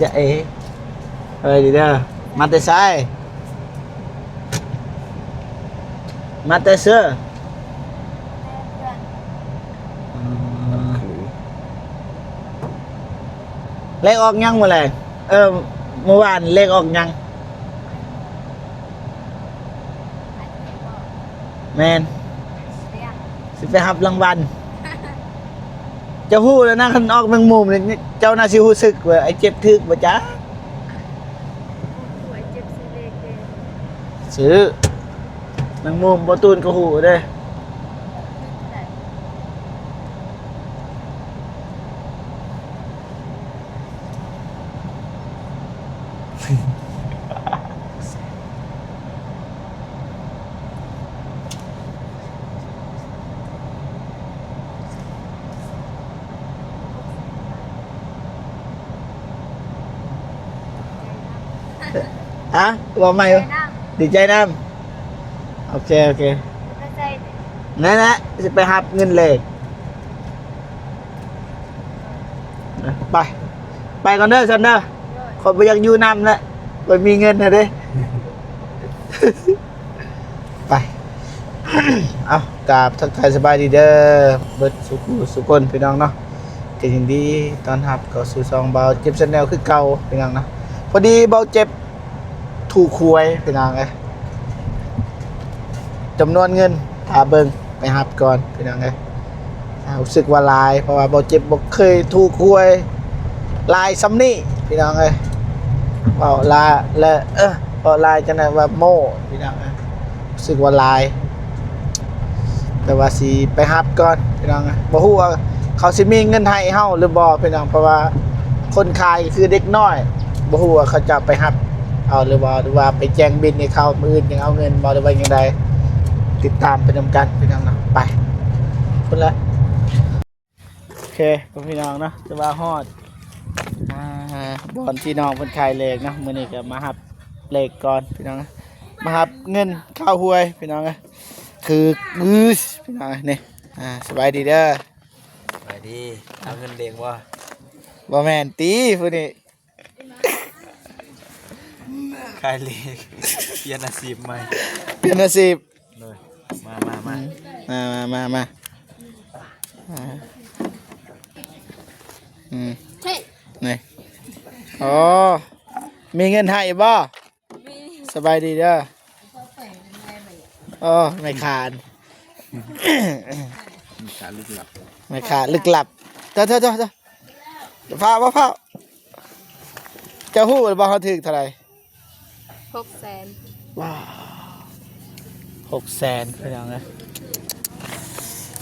ຈະເອ ເອີ ດີເດີ ມາແຕ່ໃສ? ມາແຕ່ເຊີ? ອືມ ເລກອອກຫຍັງມື້ແລງ? ເອີ ມື້ວານເລກອອກຫຍັງ? ແມ່ນ ຊິໄປຮັບລາງວັນ. ເຈົ້າຮູ້ແລ້ວນະ ຄັນອອກແມງມຸມນີ້ ເຈົ້າໜ້າຊິຮູ້ສຶກວ່າໄອ້ເຈັບຖືກບໍ່ຈັກ. ໂອ້ຍ ເຈັບຊື້ເລກເດ້. ຊື້ແມງມຸມ ບໍ່ຕູນກໍຮູ້ເດ້. ຮະ? ເວົ້າໃໝ່ ດີໃຈນຳ. ໂອເຄ ໂອເຄ ນັ້ນແຫຼະ ຊິໄປຮັບເງິນເລກ. ໄປ ໄປກ່ອນເດີຊັ້ນເດີ. ໂດຍ ຂ້ອຍບໍ່ຢາກຢູ່ນຳແລ້ວ ຂ້ອຍມີເງິນແລ້ວເດ້. ໄປ ເອົາ ກາບທັກທາຍສະບາຍດີເດີ ເບິດສູ່ຜູ້ສູ່ຄົນພີ່ນ້ອງເນາະ. ກໍຍິນດີຕ້ອນຮັບເຂົ້າສູ່ຊ່ອງບ່າວເຈັບແຊນແນວຄືເກົ່າພີ່ນ້ອງເນາະ. ພໍດີບ່າວເຈັບ ຖືກຫວຍພີ່ນ້ອງເອີຍ. ຈຳນວນເງິນຖ້າເບິ່ງ ໄປຮັບກ່ອນພີ່ນ້ອງເອີຍ. ອ່າ ຮູ້ສຶກວ່າຫຼາຍ ເພາະວ່າບ່າວເຈັບບໍ່ເຄີຍຖືກຫວຍຫຼາຍສ່ຳນີ້ພີ່ນ້ອງເອີຍ. ເວົ້າຫຼາຍແລະ ເອີ ເວົ້າຫຼາຍຈັ່ງໃດວ່າໂມ້ພີ່ນ້ອງເອີຍ. ຮູ້ສຶກວ່າຫຼາຍ ແຕ່ວ່າຊິໄປຮັບກ່ອນພີ່ນ້ອງ. ບໍ່ຮູ້ວ່າເຂົາຊິມີເງິນໃຫ້ເຮົາຫຼືບໍ່ພີ່ນ້ອງ ເພາະວ່າຄົນຂາຍກໍຄືເດັກນ້ອຍ. ບໍ່ຮູ້ວ່າເຂົາເຈົ້າໄປຮັບເອົາຫຼືບໍ່ ຫຼືວ່າໄປແຈ້ງບິນໃຫ້ເຂົາ ມື້ອື່ນຍັງເອົາເງິນບໍ່ ຫຼືວ່າຈັ່ງໃດ. ຕິດຕາມໄປນຳກັນພີ່ນ້ອງເນາະ. ໄປ ພຸ້ນລະ. ໂອເຄ ພໍ່ແມ່ພີ່ນ້ອງເນາະ ຖືວ່າຮອດ ອ່າ ບ່ອນທີ່ນ້ອງເພິ່ນຂາຍເລກເນາະ. ມື້ນີ້ກໍມາຮັບເລກກ່ອນພີ່ນ້ອງ ມາຮັບເງິນຄ່າຫວຍພີ່ນ້ອງ. ຄື ອື ພີ່ນ້ອງນີ້ ອ່າ ສະບາຍດີເດີ. ສະບາຍດີ. ເອົາເງິນເລກບໍ່? ບໍ່ແມ່ນຕິ ຜູ້ນີ້ ຂາຍເລກ ປ່ຽນອາຊີບໃໝ່ ປ່ຽນອາຊີບ. ໂດຍ ມາ ມາ ມາ ອືມ ມາ ມາ ມາ ມາ ອ່າ ອືມ ເຮີ້ຍ ນີ້ ໂອ້ ມີເງິນໃຫ້ບໍ່? ມີ. ສະບາຍດີເດີ. ໂອ້ ແມ່ຄ້າ ແມ່ຄ້າລຶກລັບ ແມ່ຄ້າລຶກລັບ. ເຈົ້າ ເຈົ້າ ເຈົ້າ ເຈົ້າ ຟ້າວ ຟ້າວ ຟ້າວ. ເຈົ້າຮູ້ບໍ່ເຮົາຖືກເທົ່າໃດ? ຫົກແສນ. ວ້າວ ຫົກແສນ ພີ່ນ້ອງເອີຍ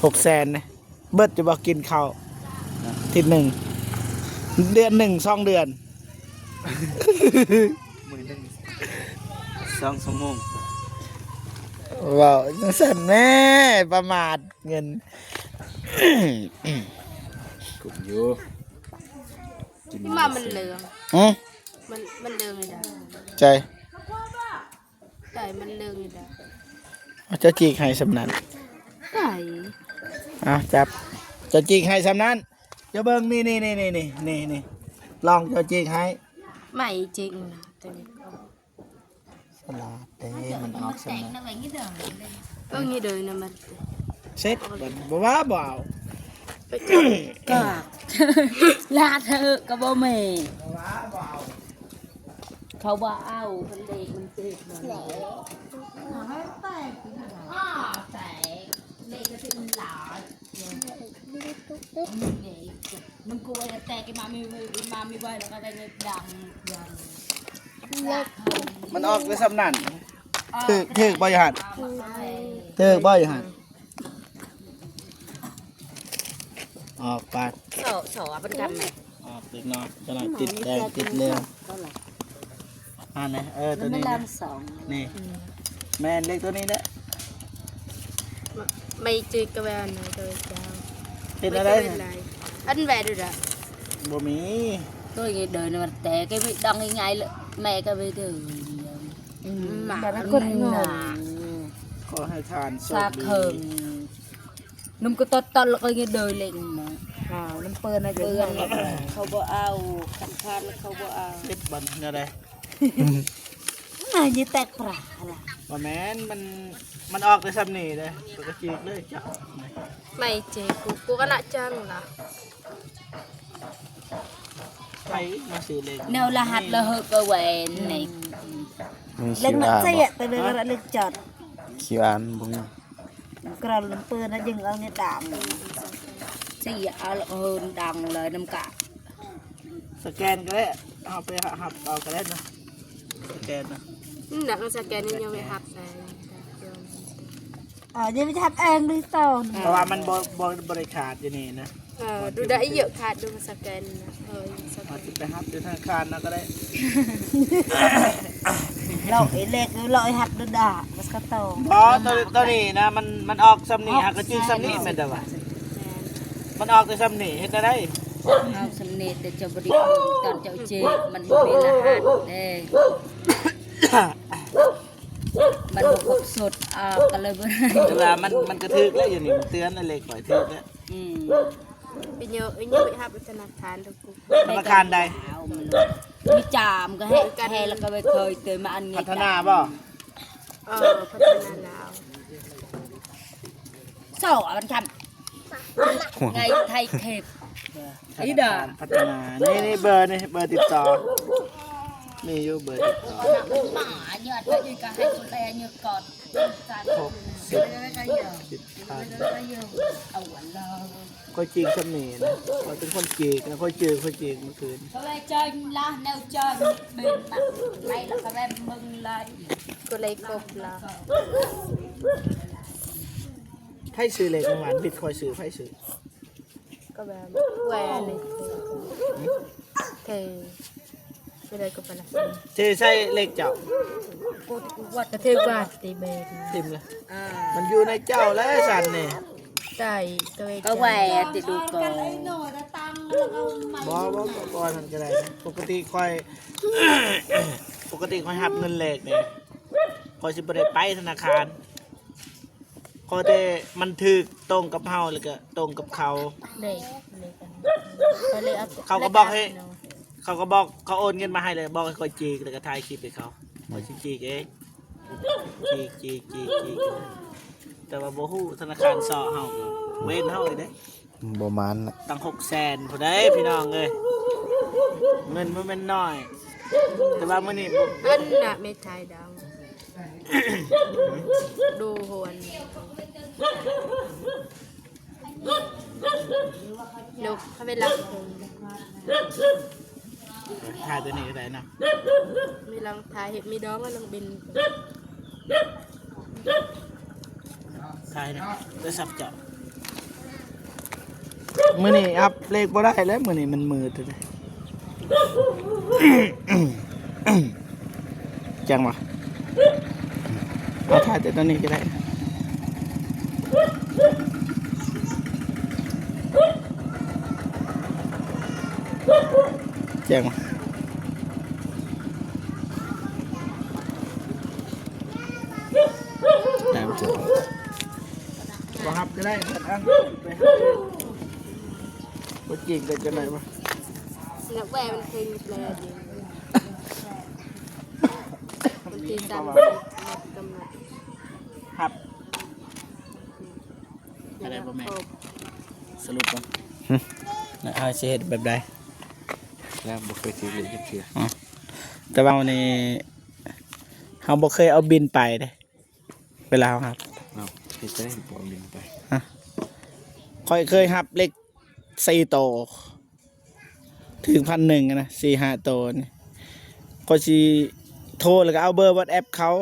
ຫົກແສນນີ້ ເບິດຢູ່ບໍ່ ກິນເຂົ້າ ອາທິດໜຶ່ງ ເດືອນໜຶ່ງ ສອງເດືອນ ມື້ໜຶ່ງ ສອງຊົ່ວໂມງ. ເວົ້າຈັ່ງຊັ້ນແດ່ ປະໝາດເງິນ ກຸ້ມຢູ່. ທີ່ມາມັນເຫຼືອງ ຫື? ມັນ ມັນເຫຼືອງຢູ່ໃດ? ໃຈ ໃຈມັນເຫຼືອງຢູ່ໃດ? ເອົາ ເຈົ້າຈີກໃຫ້ສ່ຳນັ້ນ ໃຈ ເອົາ ຈັບ ເຈົ້າຈີກໃຫ້ສ່ຳນັ້ນ. ເຈົ້າເບິ່ງ ນີ້ ນີ້ ລອງ ເຈົ້າຈີກໃຫ້ ໄມ້ຈີກນະ ຕົວນີ້. ສະຫຼາດເດ້ ມັນອອກສະຫຼາດ ເບິ່ງນີ້ເດີນະ ມັນເສັດ ບໍ່ວ່າບໍ່ເອົາ ກາກ ລາດເຖາະກໍບໍ່ແມ່ນ ເຂົາບໍ່ເອົາ ຄັນເລກມັນເຈັບມັນແຕກ ເລກກໍຊິຫຼາຍ. ມັນອອກໄດ້ສ່ຳນັ້ນ ຖືກ ຖືກບໍ່ຢູ່ຫັ້ນ ຖືກບໍ່ຢູ່ຫັ້ນ ອອກໄປ ສອ ສອ ເປັນກັນ ອອກເລັກນ້ອຍ ຈະໜ້ອຍຕິດແດງຕິດເຫຼືອງ. ອັນນີ້ ເອີ ຕົວນີ້ ນີ້ ອືມ ແມ່ນເລກຕົວນີ້ແຫຼະ ໄມ້ຈື່ກະແວນໂຕເຈົ້າ ເປັນອະໄລ ອັນແວນດູດະ ບໍ່ມີ ໂຕນີ້ເດີນມາແຕ່ກໍໄມ່ດັງງ່າຍເລີຍ ແມ່ກໍໄມ່ເດີນ ອືມ ມາຄົນງງ ຂໍໃຫ້ທ່ານໂຊກດີ ໜຸ່ມກໍຕັດໆ ແລ້ວກໍເດີນເຫຼັງມາ ຫາວ ເປີນໃຫ້ເບິ່ງ ເຂົາບໍ່ເອົາ ຄັນຄານເຂົາບໍ່ເອົາ ເຮັດບໍ່ແນວໃດ? ນາຍແຕກປຣາລະ ບໍ່ແມ່ນ ມັນ ມັນອອກໄດ້ຊ່ຳນີ້ເດ້ ປະກະຈິກເລີຍເຈົ້າ ໄມເຈ ກູ ກູກະນະຈັງລະ ໃຜມາຊື້ເລກ ແນວລະຫັດລະເຫີກກໍແວ່ນນີ້ ມີ ເລກ ຄິວອາ ນະ ເສຍ ບໍ່? ແຕ່ເລກ ຮະ? ເລກຈັດ ຄິວອາ ບໍ່ມີ ກຣອນເປີນນະ ຈຶ່ງເອົານີ້ດາມ ເສຍ ເອົາເຮີນດັງເລີຍນຳກະ ສະແກນກໍໄດ້ ເຮົາໄປຮັບເອົາກໍໄດ້ນະ ສະແກນນະ ອືມ ດຽວສະແກນນີ້ຍັງໄປຮັບໃສ່ ອ່າ ຍັງໄປຮັບເອງໂດຍຕົງ ເພາະວ່າມັນບໍ່ ບໍ່ ບໍ່ໄດ້ຂາດຢູ່ນີ້ນະ ເອີ ດູໄດ້ເຍອະຂາດດູສະແກນນະ ເອີ ສະແກນ ອາດຈະໄປຮັບຢູ່ທະນາຄານນະກໍໄດ້ ລອກໄອ້ເລັກ ລອກໄອ້ຮັກດູດາ ມັນກໍໂຕ ບໍ່ ໂຕ ໂຕນີ້ນະ ມັນ ມັນອອກຊ່ຳນີ້ ເຮົາກໍຈື່ຊ່ຳນີ້ແມ່ນແຕ່ວ່າ ມັນອອກແຕ່ຊ່ຳນີ້ ເຮັດແນວໃດ? ເອົາຊ່ຳນີ້ ແຕ່ເຈົ້າບໍ່ໄດ້ເບິ່ງຕອນເຈົ້າເຈັບ ມັນບໍ່ມີລະຫັດເດ້ ມັນບໍ່ຄົບຊຸດ ອອກກໍເລີຍບໍ່ໄດ້ ແຕ່ວ່າມັນ ມັນກໍຖືກແລ້ວ ຢູ່ນີ້ມັນເຕືອນແລ້ວ ເລກຂ້ອຍຖືກແລ້ວ ອືມ ໄປເຍາະ ໄປເຍາະໄປຮັບທະນາຄານ ທະນາຄານໃດ? ມີຈາມກໍໃຫ້ ແທ້ແລ້ວກໍໄປເຄີຍເຕີມມາອັນນີ້ ພັດທະນາບໍ່? ເອີ ພັດທະນາລາວ ໂຊອັນຄຳ ໄງໄທເຂດ ອີດາ ພັດທະນາ ນີ້ ນີ້ເບີນີ້ ເບີຕິດຕໍ່ ມີຢູ່ເບີຕິດຕໍ່ ໝາຍອດກໍໃຫ້ດູແລຍອດກ່ອນ ຫົກສິບ ສິບພັນ ເອົາອັນລະ ຂ້ອຍຈີກຊ່ຳນີ້ນະ ຂ້ອຍເປັນຄົນຈີກນະ ຂ້ອຍຈື່ ຂ້ອຍຈີກມື້ຄືນ ກໍເລີຍເຈີລະແນວເຈີເປັນມາໄປລະກໍແວ່ນເບິ່ງລະ ກໍເລີຍຄົບລະ ໃຜຊື້ເລກເມື່ອວານ ບິດຂ້ອຍຊື້ ໃຜຊື້? ກໍແມ່ນແວ່ນນີ້ ເທ ໄປໄດ້ກໍໄປລະ ເທໃສ່ເລກເຈົ້າ ກະຖືກວ່າຕິແມ່ນ ຖິ້ມລະ ອ່າ ມັນຢູ່ໃນເຈົ້າແລ້ວຊັ້ນນີ້ ໃສ່ໂຕເອງ ກໍແວ່ຕິດູກອນ ບໍ່ ບໍ່ ບໍ່ ບໍ່ນັ້ນກໍໄດ້ນະ ປົກກະຕິຂ້ອຍ ປົກກະຕິຂ້ອຍຮັບເງິນເລກນີ້ ຂ້ອຍຊິບໍ່ໄດ້ໄປທະນາຄານ ຂໍແຕ່ມັນຖືກຕົງກັບເຮົາ ແລ້ວກໍຕົງກັບເຂົາ ເດ້ ເຂົາກໍບອກໃຫ້ ເຂົາກໍບອກ ເຂົາໂອນເງິນມາໃຫ້ ແລ້ວບອກໃຫ້ຂ້ອຍຈີກ ແລ້ວກໍຖ່າຍຄລິບໃຫ້ເຂົາ ຂ້ອຍຊິຈີກເອງ ຈີກ ຈີກ ຈີກ ຈີກ ແຕ່ວ່າບໍ່ຮູ້ທະນາຄານເຊາະເຮົາ ເວນເຮົາອີກເດ້ ບໍ່ໝານລະ ຕັ້ງຫົກແສນພຸ້ນເດ້ພີ່ນ້ອງເອີຍ ເງິນບໍ່ແມ່ນນ້ອຍ ແຕ່ວ່າມື້ນີ້ບໍ່ ເອີ້ນນະແມ່ຊາຍດາວ ດູຫົວ ນົກເຂົາເວລາ ຖ່າຍຕົວນີ້ກໍໄດ້ເນາະ ມີລັງຖ່າຍເຮັດມີດອງແລ້ວລອງບິນ ຖ່າຍນະ ໂທລະສັບເຈົ້າ ມື້ນີ້ອັບເລກບໍ່ໄດ້ແລ້ວ ມື້ນີ້ມັນມືດເດ້ ຈັ່ງຫວະ ເອົາຖ່າຍແຕ່ຕອນນີ້ກໍໄດ້ ແຈ້ງຫວະ ໄດ້ບໍ່? ບໍ່ຮັບກໍໄດ້ ໄປຫາ ບໍ່ຈິງກໍຈະໄດ້ບໍ່? ນັກແບບມັນເຄີຍມີແປຢູ່ ວັນທີສາມສິບ ນັດກຳນົດ ຮັບ ອັນໃດບໍ່ແມ່ນ ສະຫຼຸບເບິ່ງ ຫຶ ແລ້ວເຮົາຊິເຮັດແບບໃດ? ແລ້ວບໍ່ເຄີຍຖືກເລກຈັກເທື່ອ ອື ແຕ່ວ່ານີ້ ເຮົາບໍ່ເຄີຍເອົາບິນໄປເດ້ ເວລາເຮົາຮັບ ເຮົາເຮັດຈັ່ງໃດບໍ່ເອົາບິນໄປ? ຮະ ຂ້ອຍເຄີຍຮັບເລກສີ່ໂຕ ຖືກພັນໜຶ່ງນະ ສີ່ຫ້າໂຕນີ້ ຂ້ອຍຊິໂທ ແລ້ວກໍເອົາເບີວັອດແອັບເຂົາ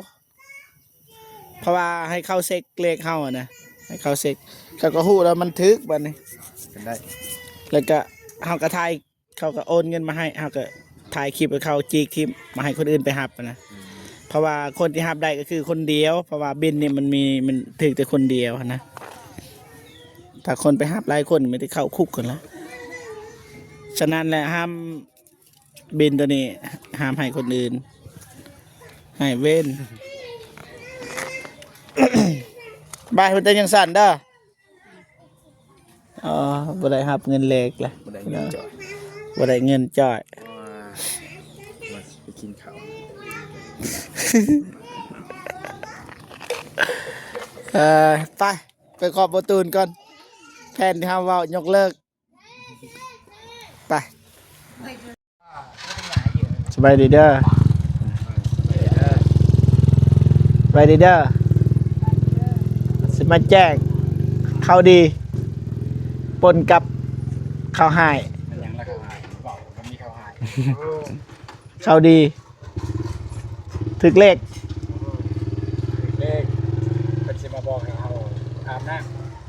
ເພາະວ່າໃຫ້ເຂົາເຊັກເລກເຮົາຫັ້ນນະ ໃຫ້ເຂົາເຊັກ ເຂົາກໍຮູ້ແລ້ວມັນຖືກບັດນີ້ ເປັນໄດ້ ແລ້ວກໍເຮົາກໍຖ່າຍ ເຂົາກໍໂອນເງິນມາໃຫ້ ເຮົາກໍຖ່າຍຄລິບໃຫ້ເຂົາ ຈີກຄລິບມາໃຫ້ຄົນອື່ນໄປຮັບນະ ອືມ ເພາະວ່າຄົນທີ່ຮັບໄດ້ກໍຄືຄົນດຽວ ເພາະວ່າບິນນີ້ມັນມີ ມັນຖືກແຕ່ຄົນດຽວຫັ້ນນະ ຖ້າຄົນໄປຮັບຫຼາຍຄົນ ມີແຕ່ເຂົ້າຄຸກຫັ້ນລະ ສະນັ້ນແຫຼະ ຫ້າມ ບິນໂຕນີ້ຫ້າມໃຫ້ຄົນອື່ນ ໃຫ້ເວັ້ນ ບາຍ ເພິ່ນແຕ່ຍັງສັ່ນເດີ ອໍ ບໍ່ໄດ້ຮັບເງິນແລກລະ ບໍ່ໄດ້ເງິນຈ່ອຍ ບໍ່ໄດ້ເງິນຈ່ອຍ ເພາະວ່າ ວ່າຊິໄປກິນເຂົ້າ ເອີ ໄປ ໄປຂອບປະຕູນກ່ອນ ແຜນທີ່ເຮົາເວົ້າຍົກເລີກ ໄປ ສະບາຍດີເດີ ສະບາຍດີເດີ ຊິມາແຈ້ງຂ່າວດີ ປົນກັບຂ່າວຮ້າຍ ແມ່ນຫຍັງລະຂ່າວຮ້າຍ ເວົ້າມັນມີຂ່າວຮ້າຍ ຂ່າວດີ ຖືກເລກ ຖືກເລກ ເພິ່ນຊິມາບອກໃຫ້ເຮົາອາບນ້ຳ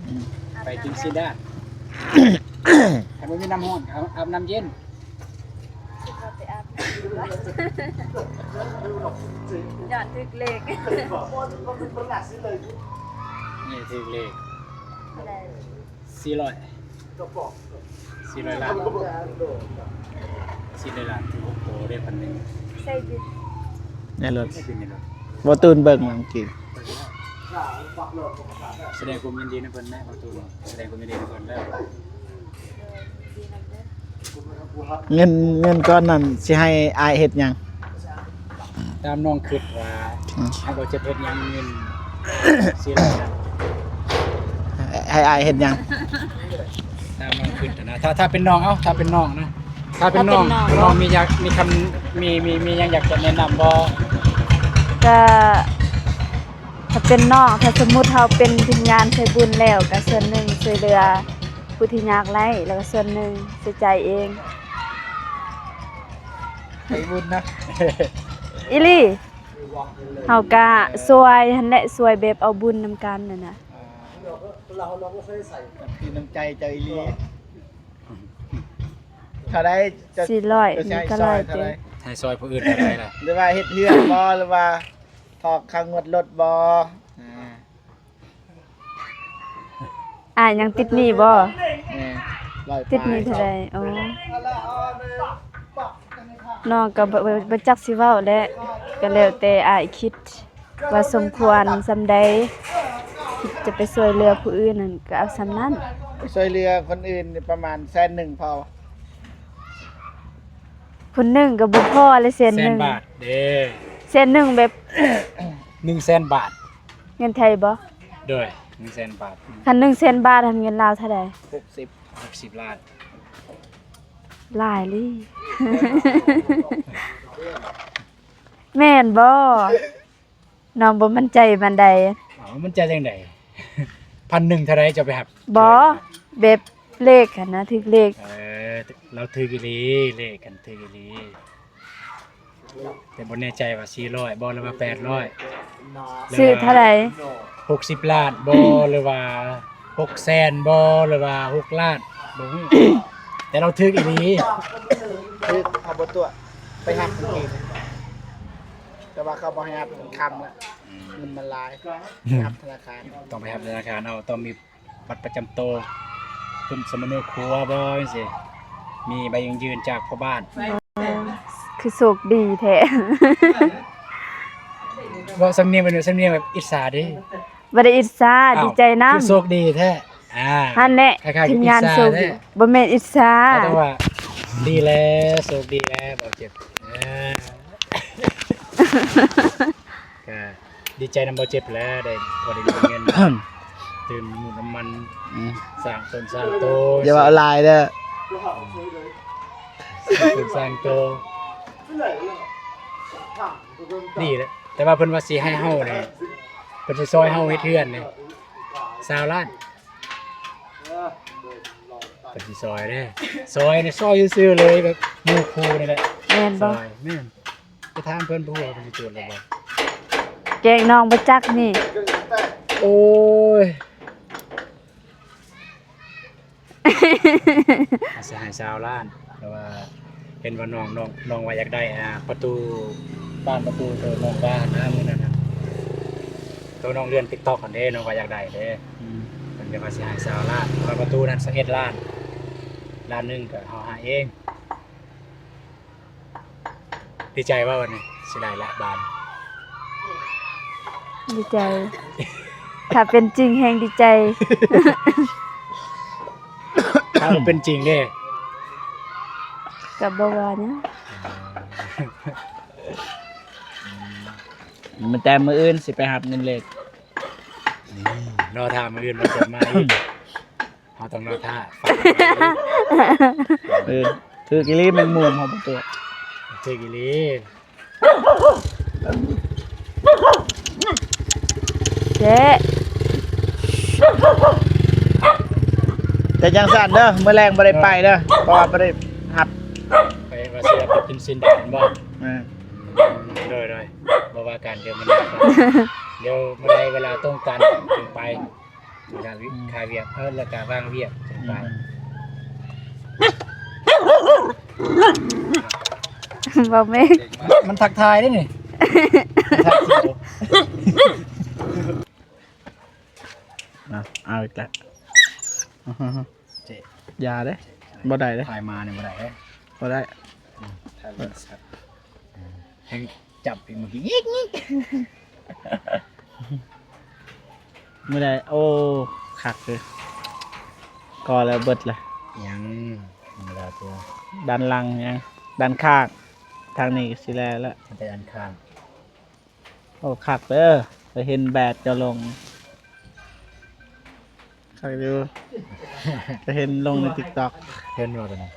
ອືມ ໄປກິນຊີດາ ຄັນບໍ່ມີນ້ຳຮ້ອນ ອາບ ອາບນ້ຳເຢັນ ຄິດວ່າໄປອາບນ້ຳຢູ່ບ້ານ ຢ້ານຖືກເລກ ນີ້ຖືກເລກ ເທົ່າໃດ? ສີ່ຮ້ອຍ ສີ່ຮ້ອຍລ້ານ ສີ່ຮ້ອຍລ້ານ ໂອ້ໂຫ ໄດ້ພັນໜຶ່ງ ໃສ່ບິນ ໃນລົດ ໃສ່ບິນໃນລົດ ບໍ່ຕື່ນເບິ່ງເມື່ອກີ້ ສະແດງຄວາມຍິນດີນຳເພິ່ນແດ່ ບໍ່ຕູ້ ສະແດງຄວາມຍິນດີນຳເພິ່ນເດີ ເງິນ ເງິນກ້ອນນັ້ນຊິໃຫ້ອ້າຍເຮັດຫຍັງ? ຕາມນ້ອງຄິດວ່າ ອືມ ໃຫ້ບໍ່ເຈັບເຮັດຫຍັງເງິນສີ່ລ້ານນະ ໃຫ້ອ້າຍເຮັດຫຍັງ? ຕາມນ້ອງຄິດນະ ຖ້າ ຖ້າເປັນນ້ອງ ເອົ້າ ຖ້າເປັນນ້ອງນະ ຖ້າເປັນນ້ອງ ຖ້າເປັນນ້ອງ ນ້ອງມີຢາກ ມີຄຳ ມີ ມີ ມີຫຍັງຢາກຈະແນະນຳບໍ່? ກະ ຖ້າເປັນນ້ອງ ຖ້າສົມມຸດເຮົາເປັນທີມງານໃສ່ບຸນແລ້ວ ກະສ່ວນໜຶ່ງຊ່ວຍເຫຼືອຜູ້ທີ່ຍາກໄຮ້ ແລ້ວກະສ່ວນໜຶ່ງໃຊ້ຈ່າຍເອງ ໃສ່ບຸນນະ ອີ່ຫຼີ ເຮົາກະຊ່ວຍຫັ້ນແຫຼະ ຊ່ວຍແບບເອົາບຸນນຳກັນຫັ້ນນະ ອ່າ ຄືນ້ຳໃຈເຈົ້າອີ່ຫຼີ ເທົ່າໃດ? ສີ່ຮ້ອຍ ເຈົ້າຊິໃຫ້ຊ່ອຍເທົ່າໃດ? ໃຫ້ຊ່ອຍຜູ້ອື່ນເທົ່າໃດລະ? ຫຼືວ່າເຮັດເຮືອນບໍ່ ຫຼືວ່າຖອກຄ່າງວດລົດບໍ່? ອ່າ ອ້າຍຍັງຕິດໜີ້ບໍ່? ແມ່ນ ຮ້ອຍປາຍ ຕິດໜີ້ເທົ່າໃດ? ອໍ ນ້ອງກໍບໍ່ ບໍ່ ບໍ່ຈັກຊິເວົ້າແຫຼະ ກໍແລ້ວແຕ່ອ້າຍຄິດວ່າສົມຄວນສ່ຳໃດ ຄິດຈະໄປຊ່ວຍເຫຼືອຜູ້ອື່ນນັ້ນ ກໍເອົາສ່ຳນັ້ນ ໄປຊ່ວຍເຫຼືອຄົນອື່ນນີ້ປະມານແສນໜຶ່ງພໍ ຄົນໜຶ່ງກໍບໍ່ພໍແຫຼະ ແສນໜຶ່ງ ແສນບາດເດ້ ແສນໜຶ່ງແບບ ໜຶ່ງແສນບາດ ເງິນໄທບໍ່? ໂດຍ ໜຶ່ງແສນບາດ ຄັນໜຶ່ງແສນບາດຫັ້ນເງິນລາວເທົ່າໃດ? ຫົກສິບ ຫົກສິບລ້ານ ຫຼາຍລີ້ ແມ່ນບໍ່? ນ້ອງບໍ່ໝັ້ນໃຈປານໃດ ເອົ້າ ໝັ້ນໃຈຈັ່ງໃດ? ພັນໜຶ່ງເທົ່າໃດເຈົ້າໄປຮັບ? ບໍ່ ແບບເລກຫັ້ນນະ ຖືກເລກ ເອີ ລາວຖືກອີ່ຫຼີ ເລກຫັ້ນຖືກອີ່ຫຼີ ແຕ່ບໍ່ແນ່ໃຈວ່າສີ່ຮ້ອຍບໍ່ ຫຼືວ່າແປດຮ້ອຍ ຊື້ເທົ່າໃດ? ຫົກສິບລ້ານບໍ່ ຫຼືວ່າຫົກແສນບໍ່ ຫຼືວ່າຫົກລ້ານ ບໍ່ຮູ້ ແຕ່ລາວຖືກອີ່ຫຼີ ຖືກ ເຮົາບໍ່ຕົວະ ໄປຮັບເມື່ອກີ້ ແຕ່ວ່າເຂົາບໍ່ໃຫ້ຮັບ ມັນຄ່ຳລະ ອືມ ເງິນມັນຫຼາຍ ໄປຮັບທະນາຄານ ຕ້ອງໄປຮັບທະນາຄານເອົາ ຕ້ອງມີບັດປະຈຳໂຕ ຂຶ້ນສຳມະໂນຄົວບໍ່ ຈັ່ງຊີ້ ມີໃບຢັ້ງຢືນຈາກພໍ່ບ້ານ ຄືໂຊກດີແທ້ ເວົ້າສຳນຽງເປັນສຳນຽງແບບອິດສາເດ້ ບໍ່ໄດ້ອິດສາ ອ້າວ ດີໃຈນຳ ຄືໂຊກດີແທ້ ອ່າ ຫັ້ນແຫຼະ ຄ້າຍໆ ທີມງານໂຊກດີ ອິດສາແທ້ ບໍ່ແມ່ນອິດສາ ແຕ່ວ່າ ດີແລ້ວ ໂຊກດີແລ້ວ ບໍ່ເຈັບ ເອີ ກະດີໃຈນຳບໍ່ເຈັບແຫຼະ ໄດ້ພໍໄດ້ມີເງິນ ຕື່ມນ້ຳມັນ ອືມ ສ້າງຕົນສ້າງໂຕ ຢ່າເວົ້າຫຼາຍເດີ ສ້າງຕົນສ້າງໂຕ ດີແຫຼະ ແຕ່ວ່າເພິ່ນວ່າຊິໃຫ້ເຮົານີ້ ເພິ່ນຊິຊ່ອຍເຮົາເຮັດເຮືອນນີ້ ຊາວລ້ານ ເພິ່ນຊິຊ່ອຍເດ້ ຊ່ອຍນີ້ຊ່ອຍຊື່ໆເລີຍ ແບບໝູ່ຄູ່ນີ້ແຫຼະ ແມ່ນບໍ່? ຊ່ອຍ ແມ່ນ ໄປຖາມເພິ່ນບໍ່ຮູ້ວ່າເພິ່ນຊິໂຈດຫຼືບໍ່ ແກ້ງນ້ອງບໍ່ຈັກນີ້ ໂອ້ຍ ອາດຊິໃຫ້ຊາວລ້ານ ແຕ່ວ່າເຫັນວ່ານ້ອງ ນ້ອງ ນ້ອງວ່າຢາກໄດ້ ອ່າ ປະຕູ ບານປະຕູໂຕນ້ອງວ່ານະ ມື້ນັ້ນນະ ໂຕນ້ອງເລື່ອນຕິກຕັອກຫັ້ນເດ້ ນ້ອງວ່າຢາກໄດ້ເດ້ ອືມ ເພິ່ນກໍວ່າຊິໃຫ້ຊາວລ້ານ ແຕ່ວ່າປະຕູນັ້ນຊາວເອັດລ້ານ ລ້ານໜຶ່ງກໍເຮົາໃຫ້ເອງ. ດີໃຈບໍ່ບັດນີ້ ຊິໄດ້ລະບາດ ດີໃຈ ຖ້າເປັນຈິງແຮງດີໃຈ. ມັນເປັນຈິງເດ້. ກໍບໍ່ວ່າຫຍັງ. ແຕ່ມື້ອື່ນຊິໄປຮັບເງິນເລດ. ນີ້ ລໍຖ້າມື້ອື່ນມັນຈະມາອີກ. ເຮົາຕ້ອງລໍຖ້າ. ເອີ ຖືກອີ່ຫຼີແມງມຸມເຮົາບໍ່ຕົວະ. ຖືກອີ່ຫຼີ. ເຈ ແຕ່ຈັ່ງຊັ້ນເດີ ມື້ແລງບໍ່ໄດ້ໄປເດີ ເພາະວ່າບໍ່ໄດ້ຮັບ. ໄປວ່າຊິໄປກິນຊີ້ນແດງແມ່ນບໍ່? ແມ່ນ. ໂດຍໆ ບໍ່ວ່າກັນ ດຽວມື້ໜ້າ ດຽວມື້ໃດເວລາຕົງກັນຈຶ່ງໄປ. ແລ້ວກະ ອືມ ຄາວຽກ ເອີ ແລ້ວກະວ່າງວຽກ ອືມ ໄປ. ບໍ່ແມ່ນ ມັນທັກທາຍເດ້ນີ້. ນະ ເອົາອີກແລ້ວ. ເຈ ຢ່າເດ້ ບໍ່ໄດ້ເດ້ ຖ່າຍມານີ້ບໍ່ໄດ້ເດ້ ບໍ່ໄດ້. ອືມ ຖ່າຍ ແຮງຈັບອີກ ເມື່ອກີ້ ຍິກໆ. ມື້ໃດ ໂອ້ ຄັກເລີຍ ກໍແລ້ວເບິດລະ. ຍັງ ຍັງບໍ່ໄດ້ຕົວະ ດ້ານຫຼັງຍັງ ດ້ານຂ້າງ ທາງນີ້ກໍຊິແລ້ວລະ ແຕ່ດ້ານຂ້າງ. ໂອ້ ຄັກເດີ ໄປເຫັນແບບເຈົ້າລົງ ຄັກຢູ່ ໄປເຫັນລົງໃນຕິກຕັອກ. ເຫັນບໍ່ຕົວນັ້ນ?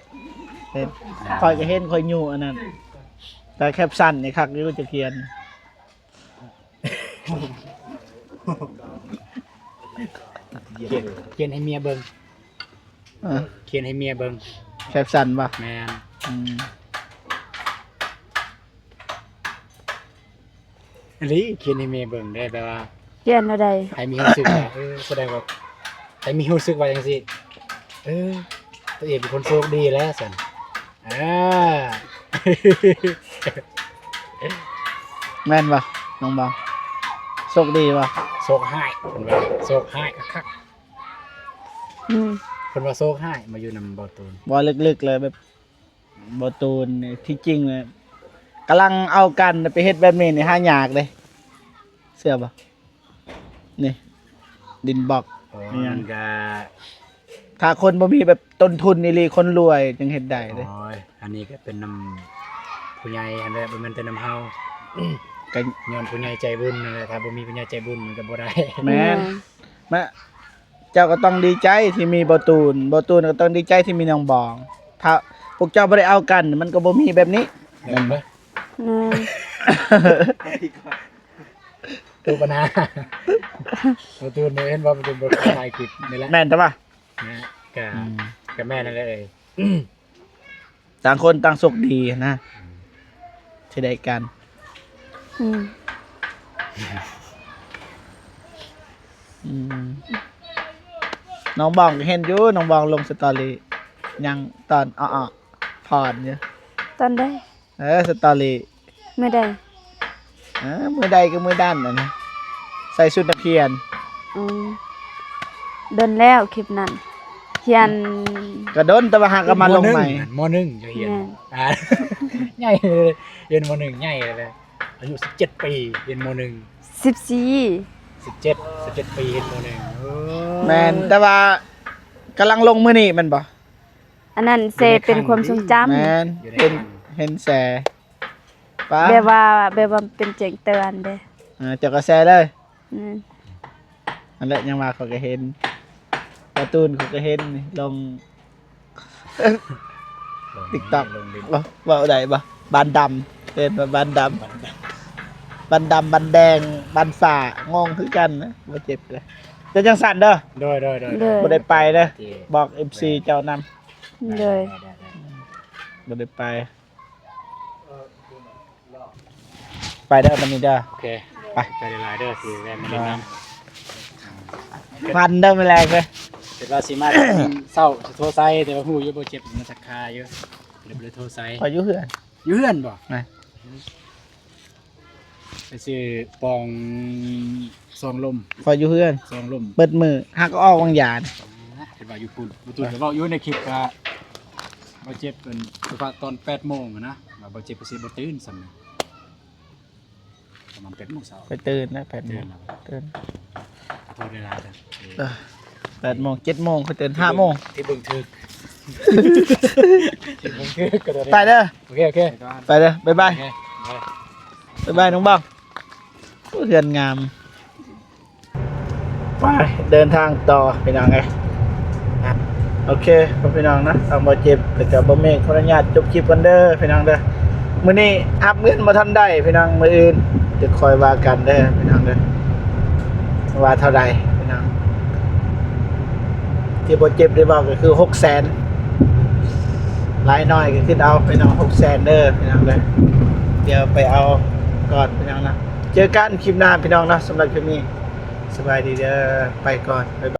ເຫັນ. ອ່າ ຂ້ອຍກໍເຫັນ ຂ້ອຍຍູ້ອັນນັ້ນ ແຕ່ແຄປຊັນນີ້ຄັກຢູ່ ຈະຂຽນ ຂຽນ ຂຽນໃຫ້ເມຍເບິ່ງ. ເອີ ຂຽນໃຫ້ເມຍເບິ່ງ ແຄປຊັນບໍ່? ແມ່ນ. ອືມ ອີ່ຫຼີ ຂຽນໃຫ້ເມຍເບິ່ງໄດ້ ແບບວ່າ ຂຽນແນວໃດ? ໃຫ້ມີຮູ້ສຶກວ່າ ເອີ ສະແດງວ່າ ໃຫ້ມີຮູ້ສຶກວ່າຈັ່ງຊີ້ ເອີ ຕົວເອງເປັນຄົນໂຊກດີແລ້ວຊັ້ນ. ອ່າ ແມ່ນບໍ່ນ້ອງບອງ? ໂຊກດີບໍ່? ໂຊກຮ້າຍ ເພິ່ນວ່າໂຊກຮ້າຍຄັກໆ. ອືມ ເພິ່ນວ່າໂຊກຮ້າຍມາຢູ່ນຳບໍ່ຕູນ. ເວົ້າເລິກໆເລີຍ ແບບບໍ່ຕູນນີ້ ທີ່ຈິງແລ້ວກຳລັງເອົາກັນ ໄປເຮັດແບບນີ້ນີ້ຫາຍາກເດ້ ເຊື່ອບໍ່? ນີ້ ດິນບລັອກ ເອີ ອີ່ຫຍັງ ມັນກະ ຖ້າຄົນບໍ່ມີແບບຕົ້ນທຶນອີ່ຫຼີ ຄົນລວຍຈຶ່ງເຮັດໄດ້ເດ້. ໂອ້ຍ ອັນນີ້ກໍເປັນນຳຜູ້ໃຫຍ່ຫັ້ນແຫຼະ ບໍ່ແມ່ນແຕ່ນຳເຮົາ ກໍຍ້ອນຜູ້ໃຫຍ່ໃຈບຸນນັ້ນແຫຼະ ຖ້າບໍ່ມີຜູ້ໃຫຍ່ໃຈບຸນມັນກໍບໍ່ໄດ້. ແມ່ນ ແມ່ນ ມາ ເຈົ້າກໍຕ້ອງດີໃຈທີ່ມີບໍ່ຕູນ ບໍ່ຕູນກໍຕ້ອງດີໃຈທີ່ມີນ້ອງບອງ ຖ້າພວກເຈົ້າບໍ່ໄດ້ເອົາກັນ ມັນກໍບໍ່ມີແບບນີ້ ແມ່ນບໍ່? ແມ່ນ. ໂຕບັນຫາ ປະຕູນເຫັນວ່າປະຕູນບໍ່ຖ່າຍຄລິບນີ້ແຫຼະ ແມ່ນແຕ່ວ່າ ນະ ກະ ອືມ ກະແມ່ນນັ້ນແຫຼະເອີຍ ຕ່າງຄົນຕ່າງໂຊກດີນະ ອືມ ທີ່ໄດ້ກັນ ອືມ ອືມ ນ້ອງບອງກໍເຫັນຢູ່ ນ້ອງບອງລົງສະຕໍຣີ ຍັງຕອນອ້ອໆ ຜ່ອນຢູ່ ຕອນໃດ? ເອີ ສະຕໍຣີ ມື້ໃດ? ເອີ ມື້ໃດກໍມື້ນັ້ນນະ ໃສ່ຊຸດນັກຮຽນ ອືມ ດົນແລ້ວຄລິບນັ້ນ ຮຽນ ກໍດົນ ແຕ່ວ່າຫາກໍມາລົງໃໝ່ ມໍໜຶ່ງ ເຈົ້າຮຽນ ແມ່ນ ອ່າ ໃຫຍ່ເລີຍ ຮຽນມໍໜຶ່ງໃຫຍ່ເລີຍ ອາຍຸສິບເຈັດປີ ຮຽນມໍໜຶ່ງ ສິບສີ່ ສິບເຈັດ ສິບເຈັດປີ ຮຽນມໍໜຶ່ງ ໂອ້ ແມ່ນ ແຕ່ວ່າກຳລັງລົງມື້ນີ້ແມ່ນບໍ່? ອັນນັ້ນແຊເປັນຄວາມຊົງຈຳ ແມ່ນ ເຫັນ ເຫັນແຊ ປະ ແບບວ່າ ແບບວ່າເປັນແຈ້ງເຕືອນເດ້ ເອີ ເຈົ້າກໍແຊເລີຍ ແມ່ນ ນັ້ນແຫຼະ ຍັງວ່າຂ້ອຍກໍເຫັນ ກາຕູນຂ້ອຍກໍເຫັນນີ້ ລົງ ຕິກຕັອກ ລົງດິນ ເວົ້າ ເວົ້າໄດ້ບໍ່? ບານດຳ ເອີ້ນວ່າບານດຳ ບານດຳ ບານແດງ ບານຟ້າ ງົງຄືກັນນະ ບໍ່ເຈັບເລີຍ ເປັນຈັ່ງຊັ້ນເດີ ໂດຍໆໆ ໂດຍ ບໍ່ໄດ້ໄປເດີ ໂອເຄ ບອກເອັຟຊີເຈົ້ານຳ ໂດຍ ບໍ່ໄດ້ໄປ ໄປເດີບັດນີ້ເດີ ໂອເຄ ໄປ ໄປຫຼາຍໆເດີ ທີ່ແວ່ນມາຫຼິ້ນນຳ ມັນເດີມື້ແລງເດີ ເຫັນວ່າຊິມາເຊົ້າ ຊິໂທໃສ່ ແຕ່ວ່າຮູ້ຢູ່ບໍ່ເຈັບ ມາທັກທາຍຢູ່ ເລີຍບໍ່ໄດ້ໂທໃສ່ ຂ້ອຍຢູ່ເຮືອນ ຢູ່ເຮືອນບໍ່? ນະ ໄປຊື້ປອງຊອງລົມ ຂ້ອຍຢູ່ເຮືອນ ຊອງລົມ ເບິດມື້ ຫາກໍອອກວາງຢານ ເຫັນວ່າຢູ່ພຸ້ນ ບໍ່ຕູນກໍເວົ້າຢູ່ໃນຄລິບວ່າ ບໍ່ເຈັບເປັນ ຕອນແປດໂມງນະ ວ່າບໍ່ເຈັບກໍຊິບໍ່ຕື່ນຊ້ຳນະ ປະມານແປດໂມງເຊົ້າ ຂ້ອຍຕື່ນນະ ແປດໂມງ ຕື່ນແລ້ວ ຕື່ນ ຂໍໂທດຫຼາຍໆເດີ ເອີ ແປດໂມງ ເຈັດໂມງ ຂ້ອຍຕື່ນ ຫ້າໂມງ ທີ່ເບິ່ງຖືກ ໄປເດີ ໂອເຄ ໂອເຄ ໄປເດີ ບາຍບາຍ ໂອເຄ ບາຍບາຍ ນ້ອງບອງ. ໂອ້ ເຮືອນງາມ. ໄປເດີນທາງຕໍ່ພີ່ນ້ອງເອີຍ. ໂອເຄ ພໍ່ພີ່ນ້ອງເນາະ ທາງບໍ່ເຈັບ ແລ້ວກໍບໍ່ເມກ ຂໍອະນຸຍາດຈົບຄລິບກ່ອນເດີພີ່ນ້ອງເດີ. ມື້ນີ້ຮັບເງິນບໍ່ທັນໄດ້ພີ່ນ້ອງ ມື້ອື່ນຈະຄ່ອຍວ່າກັນເດີພີ່ນ້ອງເດີ ວ່າເທົ່າໃດພີ່ນ້ອງ. ທີ່ບໍ່ເຈັບໄດ້ເວົ້າກໍຄືຫົກແສນ ຫຼາຍໜ້ອຍກໍຄິດເອົາພີ່ນ້ອງ ຫົກແສນເດີພີ່ນ້ອງເດີ. ດຽວໄປເອົາກ່ອນພີ່ນ້ອງເນາະ ເຈີກັນຄລິບໜ້າພີ່ນ້ອງເນາະ. ສຳລັບຄລິບນີ້ ສະບາຍດີເດີ ໄປກ່ອນ ບາຍບາຍ.